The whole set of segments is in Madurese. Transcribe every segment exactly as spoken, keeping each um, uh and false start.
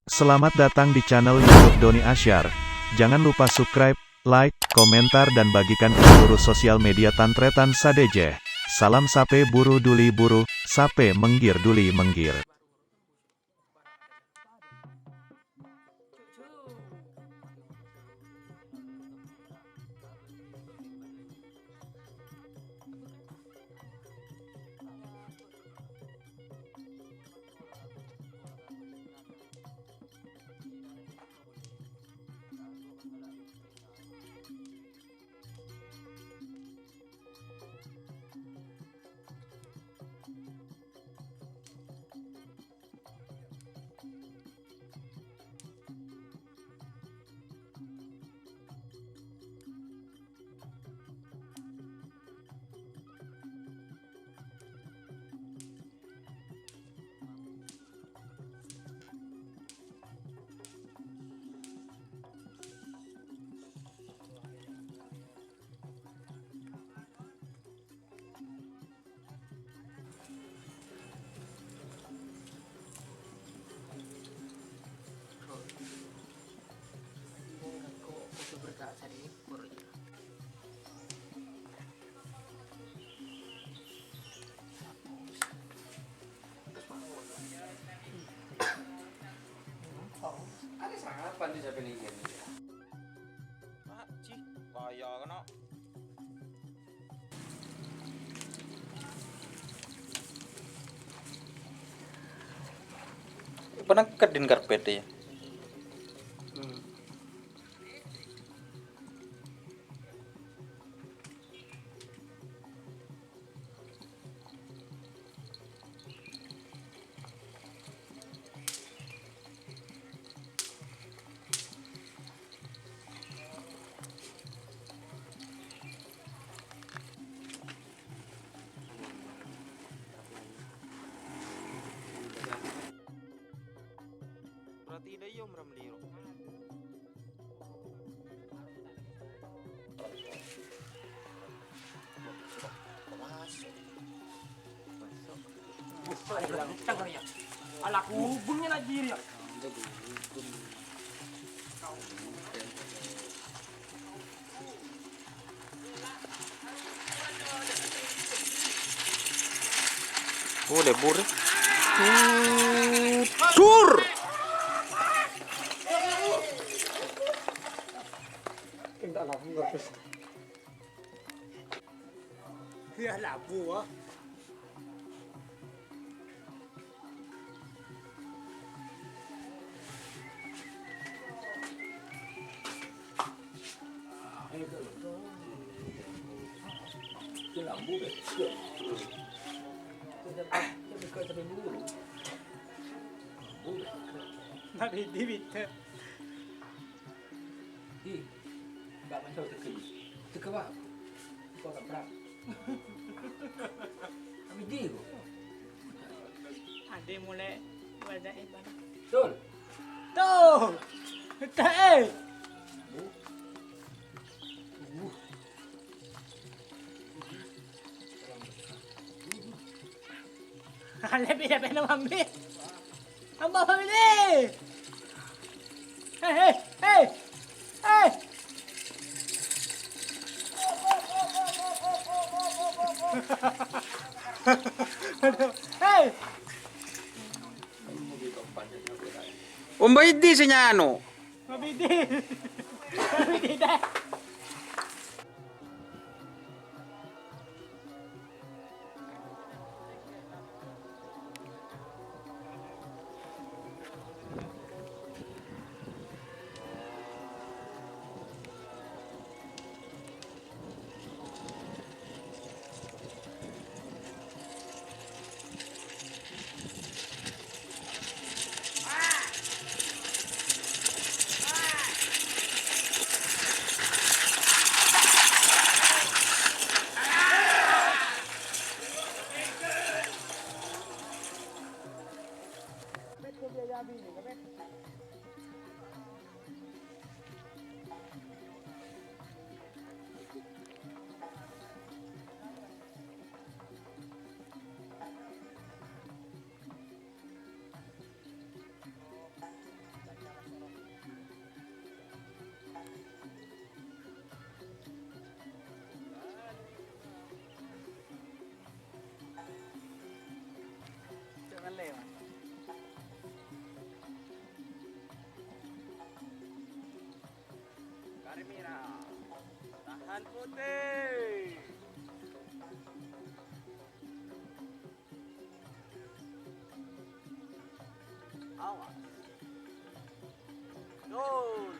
Selamat datang di channel YouTube Doni Asyar. Jangan lupa subscribe, like, komentar, dan bagikan ke seluruh sosial media Tan Tretan sadhâjâ. Salam sapè buru duli buru, sapè menggir duli menggir. Ada sangat pandai sampai ini. Pak, Ji, kaya kena. Penangket din karpet ya. Berarti ida iyo meram liro. Ala kubunnya lagi ya. Oh, lebur. Sur. Minta labu, bagus. Ya, labu, ah. Nah, bidi, bidi. Ih, nggak main tahu teka. Teka, Pak. Kok tak berat? Kami di, Bu. Ada mulai wajah hebat. Betul. Tuh. Teh. Bu. Bu. Lebih, lebih, lebih, ambil. Ambil, ambil. Hei, hei, hei. Hei. Aduh, hei. Om Baidi sing nyano. Mabidi. Mabidi deh. Mari mira. Tahan putih. Awas. Dul.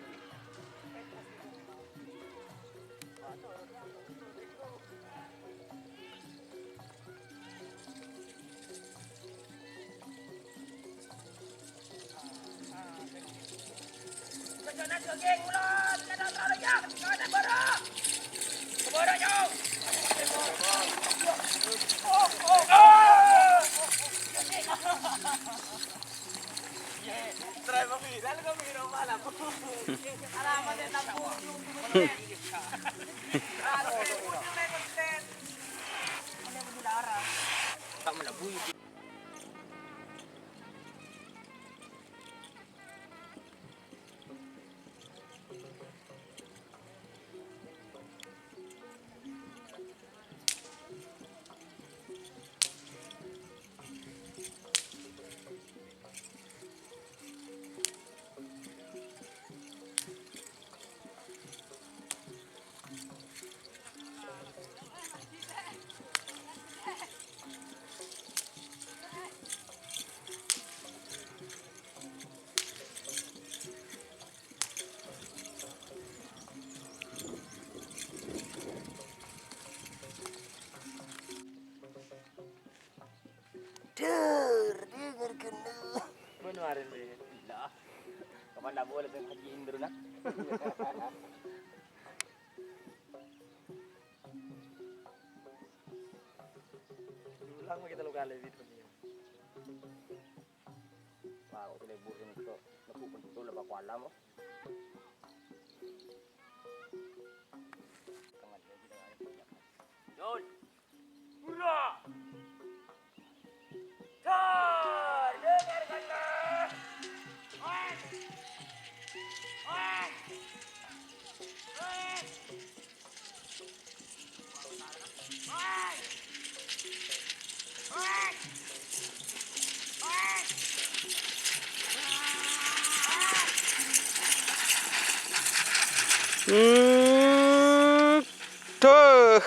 Dur, dengar kene. Bon, maren, Be. Lah. Kapan dah boleh saya haji Indro, nah? Diulang lagi telu kali, Be. Wah, kok lebur ini, kok. Lebur betul, lebur kolam, kok. Yun. Hurra! Dar, dengarkanlah! Wes! Wes! Wes! Hmm, tuh.